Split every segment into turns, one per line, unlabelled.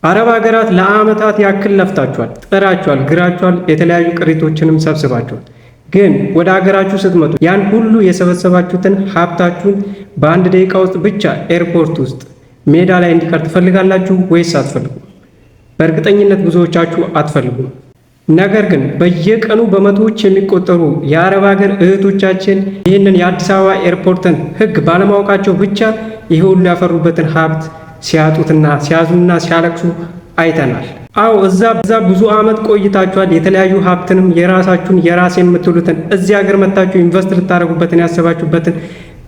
አረብ ሀገራት ለዓመታት ያክል ለፍታችኋል፣ ጥራችኋል፣ ግራችኋል፣ የተለያዩ ቅሪቶችንም ሰብስባችኋል። ግን ወደ ሀገራችሁ ስትመጡ ያን ሁሉ የሰበሰባችሁትን ሀብታችሁን በአንድ ደቂቃ ውስጥ ብቻ ኤርፖርት ውስጥ ሜዳ ላይ እንዲቀር ትፈልጋላችሁ ወይስ አትፈልጉም? በእርግጠኝነት ብዙዎቻችሁ አትፈልጉም። ነገር ግን በየቀኑ በመቶዎች የሚቆጠሩ የአረብ ሀገር እህቶቻችን ይህንን የአዲስ አበባ ኤርፖርትን ሕግ ባለማወቃቸው ብቻ ይህ ሁሉ ያፈሩበትን ሀብት ሲያጡትና ሲያዝኑና ሲያለቅሱ አይተናል። አዎ፣ እዛ ብዙ ዓመት ቆይታችኋል። የተለያዩ ሀብትንም የራሳችሁን የራሴን የምትሉትን እዚህ ሀገር መታችሁ invest ልታደርጉበትን ያሰባችሁበትን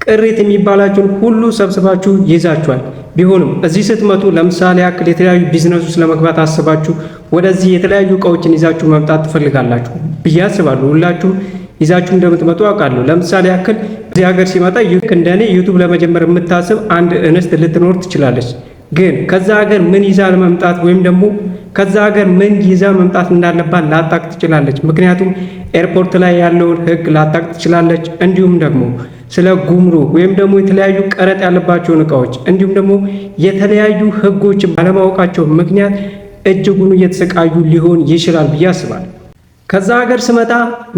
ቅሪት የሚባላችሁን ሁሉ ሰብስባችሁ ይዛችኋል። ቢሆንም እዚህ ስትመጡ ለምሳሌ ያክል የተለያዩ ቢዝነስ ውስጥ ለመግባት አስባችሁ ወደዚህ የተለያዩ እቃዎችን ይዛችሁ መምጣት ትፈልጋላችሁ ብዬ አስባለሁ። ሁላችሁም ይዛችሁ እንደምትመጡ አውቃለሁ። ለምሳሌ ያክል እዚህ ሀገር ሲመጣ እንደኔ YouTube ለመጀመር የምታስብ አንድ እንስት ልትኖር ትችላለች። ግን ከዛ ሀገር ምን ይዛ ለመምጣት ወይም ደግሞ ከዛ ሀገር ምን ይዛ መምጣት እንዳለባት ላታቅ ትችላለች። ምክንያቱም ኤርፖርት ላይ ያለውን ሕግ ላታቅ ትችላለች። እንዲሁም ደግሞ ስለ ጉምሩክ ወይም ደግሞ የተለያዩ ቀረጥ ያለባቸውን እቃዎች እንዲሁም ደግሞ የተለያዩ ሕጎችን ባለማወቃቸው ምክንያት እጅጉን እየተሰቃዩ ሊሆን ይችላል ብዬ አስባለሁ። ከዛ ሀገር ስመጣ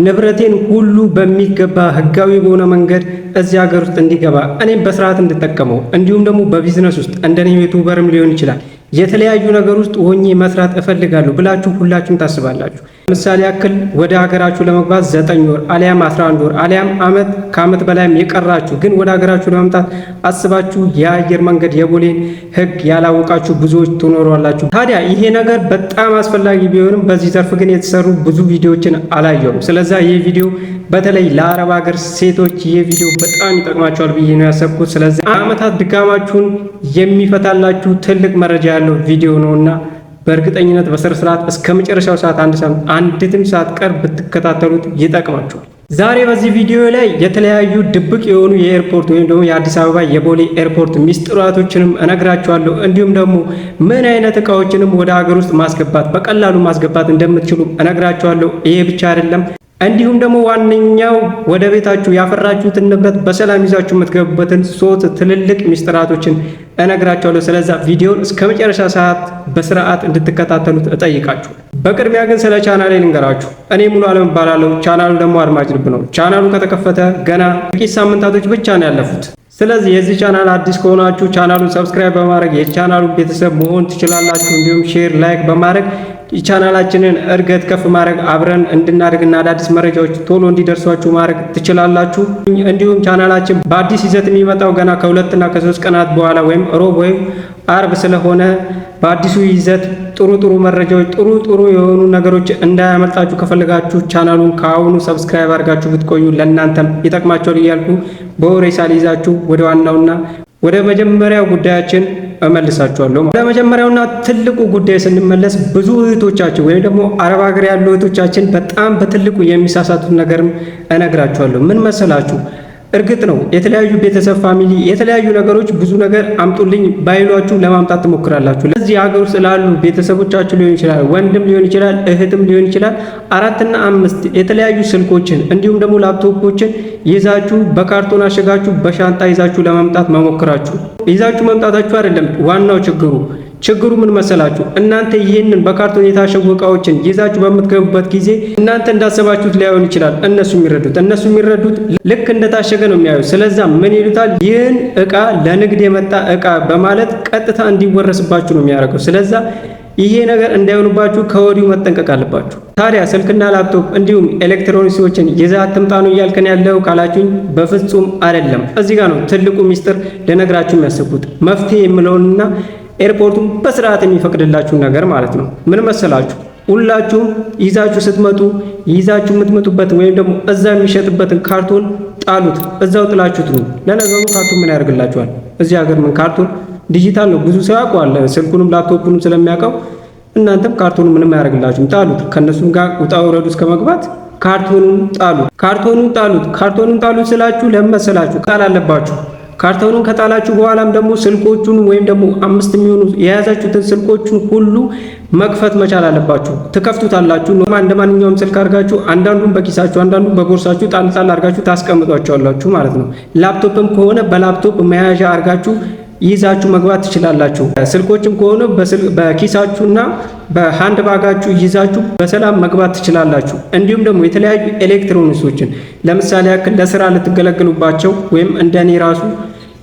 ንብረቴን ሁሉ በሚገባ ህጋዊ በሆነ መንገድ እዚህ ሀገር ውስጥ እንዲገባ እኔም በስርዓት እንድጠቀመው እንዲሁም ደግሞ በቢዝነስ ውስጥ እንደኔ YouTuber ም ሊሆን ይችላል የተለያዩ ነገር ውስጥ ሆኜ መስራት እፈልጋለሁ ብላችሁ ሁላችሁም ታስባላችሁ። ለምሳሌ ያክል ወደ ሀገራችሁ ለመግባት 9 ወር አሊያም 11 ወር አሊያም አመት ከአመት በላይም የቀራችሁ ግን ወደ ሀገራችሁ ለመምጣት አስባችሁ የአየር መንገድ የቦሌን ህግ ያላወቃችሁ ብዙዎች ትኖራላችሁ። ታዲያ ይሄ ነገር በጣም አስፈላጊ ቢሆንም በዚህ ዘርፍ ግን የተሰሩ ብዙ ቪዲዮዎችን አላየሁም። ስለዛ ይህ ቪዲዮ በተለይ ለአረብ ሀገር ሴቶች ይህ ቪዲዮ በጣም ይጠቅማቸዋል ብዬ ነው ያሰብኩት። ስለዚህ አመታት ድካማችሁን የሚፈታላችሁ ትልቅ መረጃ ያለው ቪዲዮ ነውና በእርግጠኝነት በስነ ስርዓት እስከ መጨረሻው ሰዓት አንድ አንዲትም ሰዓት ቀር ብትከታተሉት ይጠቅማችኋል። ዛሬ በዚህ ቪዲዮ ላይ የተለያዩ ድብቅ የሆኑ የኤርፖርት ወይም ደግሞ የአዲስ አበባ የቦሌ ኤርፖርት ሚስጥራቶችንም እነግራችኋለሁ። እንዲሁም ደግሞ ምን አይነት እቃዎችንም ወደ ሀገር ውስጥ ማስገባት በቀላሉ ማስገባት እንደምትችሉ እነግራችኋለሁ። ይሄ ብቻ አይደለም። እንዲሁም ደግሞ ዋነኛው ወደ ቤታችሁ ያፈራችሁትን ንብረት በሰላም ይዛችሁ የምትገቡበትን ሶስት ትልልቅ ሚስጥራቶችን እነግራችኋለሁ። ስለዛ ቪዲዮን እስከ መጨረሻ ሰዓት በስርዓት እንድትከታተሉት እጠይቃችሁ። በቅድሚያ ግን ስለ ቻናሌ ልንገራችሁ። እኔ ሙሉ አለም እባላለሁ። ቻናሉ ደግሞ አድማጭ ልብ ነው። ቻናሉ ከተከፈተ ገና ጥቂት ሳምንታቶች ብቻ ነው ያለፉት። ስለዚህ የዚህ ቻናል አዲስ ከሆናችሁ ቻናሉን subscribe በማድረግ የቻናሉ ቤተሰብ መሆን ትችላላችሁ። እንዲሁም share፣ like በማድረግ የቻናላችንን እድገት ከፍ ማድረግ አብረን እንድናድግና አዳዲስ መረጃዎች ቶሎ እንዲደርሷችሁ ማድረግ ትችላላችሁ። እንዲሁም ቻናላችን በአዲስ ይዘት የሚመጣው ገና ከ2ና ከ3 ቀናት በኋላ ወይም ሮብ ወይም አርብ ስለሆነ በአዲሱ ይዘት ጥሩ ጥሩ መረጃዎች፣ ጥሩ ጥሩ የሆኑ ነገሮች እንዳያመልጣችሁ ከፈለጋችሁ ቻናሉን ከአሁኑ subscribe አድርጋችሁ ብትቆዩ ለእናንተም ይጠቅማችኋል እያልኩ በወሬ ሳልይዛችሁ ወደ ዋናውና ወደ መጀመሪያው ጉዳያችን እመልሳችኋለሁ። ወደ መጀመሪያውና ትልቁ ጉዳይ ስንመለስ ብዙ እህቶቻችን ወይም ደግሞ አረብ ሀገር ያሉ እህቶቻችን በጣም በትልቁ የሚሳሳቱት ነገርም እነግራችኋለሁ። ምን መሰላችሁ? እርግጥ ነው የተለያዩ ቤተሰብ፣ family፣ የተለያዩ ነገሮች ብዙ ነገር አምጡልኝ ባይሏችሁ ለማምጣት ትሞክራላችሁ። ለዚህ ሀገር ውስጥ ላሉ ቤተሰቦቻችሁ ሊሆን ይችላል፣ ወንድም ሊሆን ይችላል፣ እህትም ሊሆን ይችላል። አራትና አምስት የተለያዩ ስልኮችን እንዲሁም ደግሞ ላፕቶፖችን ይዛችሁ በካርቶን አሽጋችሁ በሻንጣ ይዛችሁ ለመምጣት መሞከራችሁ ይዛችሁ መምጣታችሁ አይደለም ዋናው ችግሩ። ችግሩ ምን መሰላችሁ? እናንተ ይህንን በካርቶን የታሸጉ እቃዎችን ይዛችሁ በምትገቡበት ጊዜ እናንተ እንዳሰባችሁት ላይሆን ይችላል። እነሱ የሚረዱት ልክ እንደታሸገ ነው የሚያዩት። ስለዛ ምን ይሉታል? ይህን እቃ ለንግድ የመጣ እቃ በማለት ቀጥታ እንዲወረስባችሁ ነው የሚያደርገው። ስለዛ ይሄ ነገር እንዳይሆንባችሁ ከወዲሁ መጠንቀቅ አለባችሁ። ታዲያ ስልክና ላፕቶፕ እንዲሁም ኤሌክትሮኒክሶችን ይዘህ አትምጣ ነው እያልከን ያለው ካላችሁኝ፣ በፍጹም አይደለም። እዚህ ጋር ነው ትልቁ ሚስጥር ልነግራችሁ የሚያስቡት መፍትሄ የምለውንና ኤርፖርቱን በስርዓት የሚፈቅድላችሁ ነገር ማለት ነው። ምን መሰላችሁ? ሁላችሁም ይዛችሁ ስትመጡ ይዛችሁ የምትመጡበትን ወይም ደግሞ እዛ የሚሸጥበትን ካርቶን ጣሉት፣ እዛው ጥላችሁት ነው። ለነገሩ ካርቶን ምን ያደርግላችኋል? እዚህ ሀገር ምን ካርቶን ዲጂታል ነው፣ ብዙ ሰው ያውቀዋል። ስልኩንም ላፕቶፑንም ስለሚያውቀው እናንተም ካርቶኑ ምንም አያደርግላችሁም፣ ጣሉት። ከእነሱም ጋር ውጣ ውረዱ እስከ መግባት ካርቶኑን ጣሉት። ካርቶኑን ጣሉት። ካርቶኑን ጣሉት ስላችሁ ለመሰላችሁ ቃል አለባችሁ። ካርቶኑን ከጣላችሁ በኋላም ደግሞ ስልኮቹን ወይም ደግሞ አምስት የሚሆኑ የያዛችሁትን ስልኮቹን ሁሉ መክፈት መቻል አለባችሁ። ትከፍቱታላችሁ። እንደ ማንኛውም ስልክ አድርጋችሁ አንዳንዱን በኪሳችሁ፣ አንዳንዱን በቦርሳችሁ ጣል ጣል አድርጋችሁ ታስቀምጧቸዋላችሁ ማለት ነው። ላፕቶፕም ከሆነ በላፕቶፕ መያዣ አድርጋችሁ ይዛችሁ መግባት ትችላላችሁ። ስልኮችም ከሆነ በኪሳችሁና በ hand bag ኣችሁ ይዛችሁ በሰላም መግባት ትችላላችሁ። እንዲሁም ደግሞ የተለያዩ ኤሌክትሮኒክሶችን፣ ለምሳሌ ያክል ለስራ ልትገለገሉባቸው ወይም እንደኔ ራሱ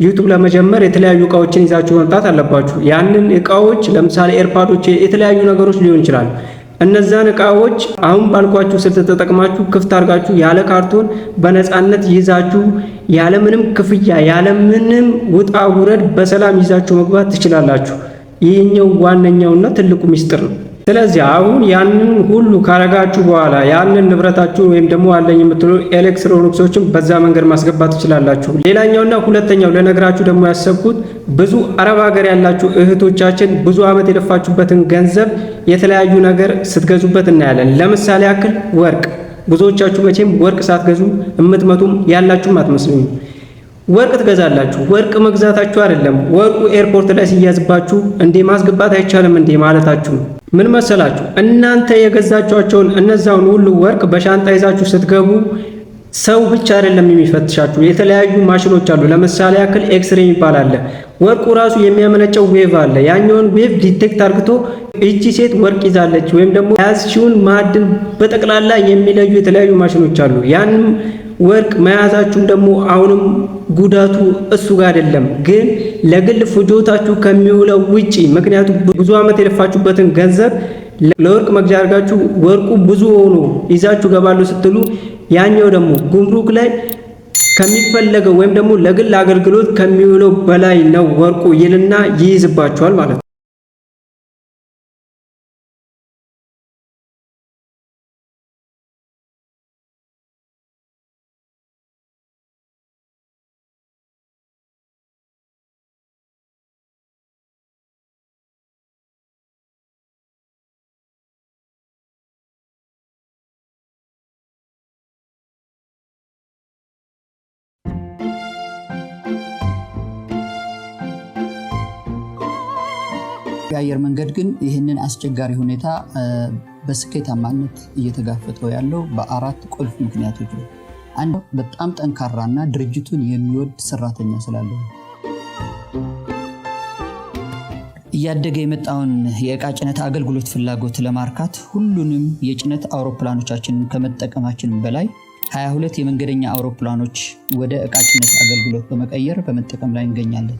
YouTube ለመጀመር የተለያዩ እቃዎችን ይዛችሁ መምጣት አለባችሁ። ያንን እቃዎች ለምሳሌ AirPod ኦች፣ የተለያዩ ነገሮች ሊሆን ይችላሉ። እነዛን እቃዎች አሁን ባልኳችሁ ስልት ተጠቅማችሁ ክፍት አድርጋችሁ ያለ ካርቶን በነፃነት ይዛችሁ ያለምንም ክፍያ ያለምንም ውጣ ውረድ በሰላም ይዛችሁ መግባት ትችላላችሁ። ይህኛው ዋነኛውና ትልቁ ሚስጥር ነው። ስለዚህ አሁን ያንን ሁሉ ካረጋችሁ በኋላ ያንን ንብረታችሁን ወይም ደግሞ አለኝ የምትሉ ኤሌክትሮኒክሶችን በዛ መንገድ ማስገባት ትችላላችሁ። ሌላኛውና ሁለተኛው ልነግራችሁ ደግሞ ያሰብኩት፣ ብዙ አረብ ሀገር ያላችሁ እህቶቻችን ብዙ ዓመት የለፋችሁበትን ገንዘብ የተለያዩ ነገር ስትገዙበት እናያለን። ለምሳሌ ያክል ወርቅ። ብዙዎቻችሁ መቼም ወርቅ ሳትገዙ የምትመጡም ያላችሁም አትመስሉኝም። ወርቅ ትገዛላችሁ። ወርቅ መግዛታችሁ አይደለም፣ ወርቁ ኤርፖርት ላይ ሲያዝባችሁ እንዴ ማስገባት አይቻልም እንዴ ማለታችሁ ነው። ምን መሰላችሁ? እናንተ የገዛችኋቸውን እነዛውን ሁሉ ወርቅ በሻንጣ ይዛችሁ ስትገቡ ሰው ብቻ አይደለም የሚፈትሻችሁ፣ የተለያዩ ማሽኖች አሉ። ለምሳሌ ያክል ኤክስሬ የሚባል አለ። ወርቁ ራሱ የሚያመነጨው wave አለ። ያኛውን wave detect አርግቶ እቺ ሴት ወርቅ ይዛለች ወይም ደግሞ የያዝሽውን ማዕድን በጠቅላላ የሚለዩ የተለያዩ ማሽኖች አሉ። ያንም ወርቅ መያዛችሁም ደግሞ አሁንም ጉዳቱ እሱ ጋር አይደለም፣ ግን ለግል ፍጆታችሁ ከሚውለው ውጪ፣ ምክንያቱም ብዙ ዓመት የለፋችሁበትን ገንዘብ ለወርቅ መግዣ አድርጋችሁ ወርቁ ብዙ ሆኖ ይዛችሁ ገባሉ ስትሉ ያኛው ደግሞ ጉምሩክ ላይ ከሚፈለገው ወይም ደግሞ ለግል አገልግሎት ከሚውለው በላይ ነው ወርቁ ይልና ይይዝባችኋል ማለት ነው።
የአየር መንገድ ግን ይህንን አስቸጋሪ ሁኔታ በስኬታማነት እየተጋፈጠው ያለው በአራት ቁልፍ ምክንያቶች ነው። አንድ፣ በጣም ጠንካራና ድርጅቱን የሚወድ ሰራተኛ ስላለው ነው። እያደገ የመጣውን የእቃ ጭነት አገልግሎት ፍላጎት ለማርካት ሁሉንም የጭነት አውሮፕላኖቻችንን ከመጠቀማችን በላይ 22 የመንገደኛ አውሮፕላኖች ወደ እቃ ጭነት አገልግሎት በመቀየር በመጠቀም ላይ እንገኛለን።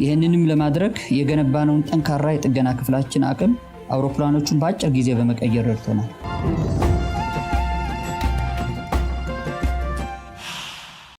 ይህንንም ለማድረግ የገነባነውን ጠንካራ የጥገና ክፍላችን አቅም አውሮፕላኖቹን በአጭር ጊዜ በመቀየር ረድቶናል።